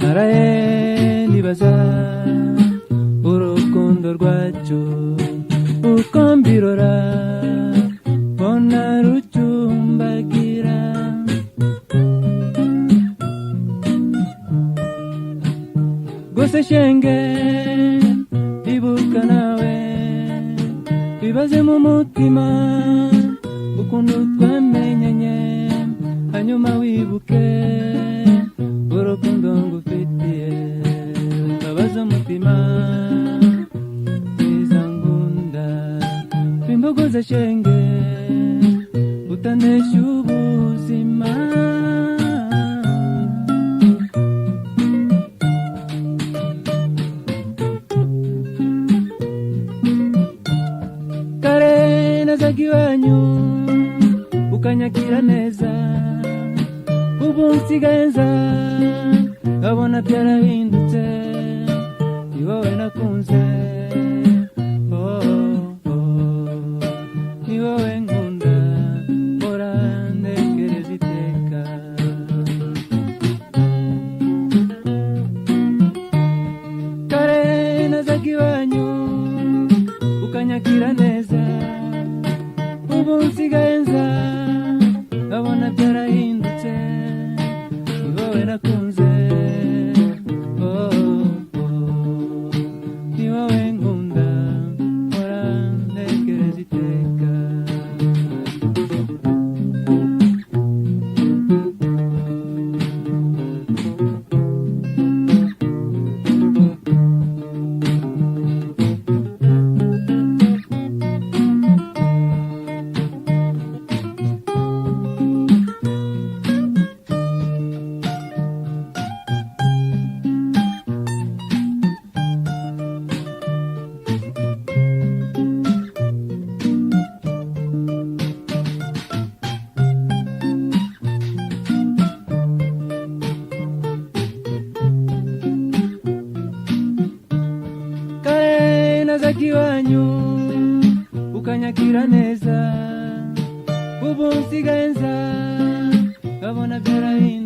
Naraye nibaza urukundo rwacu uko mbirora, mbona rucumbagira. Gusa shenge ibuka nawe, wibaze mu mutima ukuntu twamenyanye, hanyuma wibuke urukundo ngufitiye, ukabaza umutima mwiza ngunda. Wimbogoza shenge, utanesha ubuzima. Kare nazaga iwanyu ukanyakira neza, ubu nsigaye nza nkabona byarahindutse. Ni wowe nakunze, oh, ni wowe nkunda, mpora ntekereza iteka. Kare nazaga iwanyu ukanyakira neza, ubu nsigaye nza nkabona byarahindutse. Ni wowe nakunze, oh, ni wowe nkunda, mpora ntekereza iteka. Kare nazaga iwanyu ukanyakira neza, ubu nsigaye nza nkabona byarahindutse.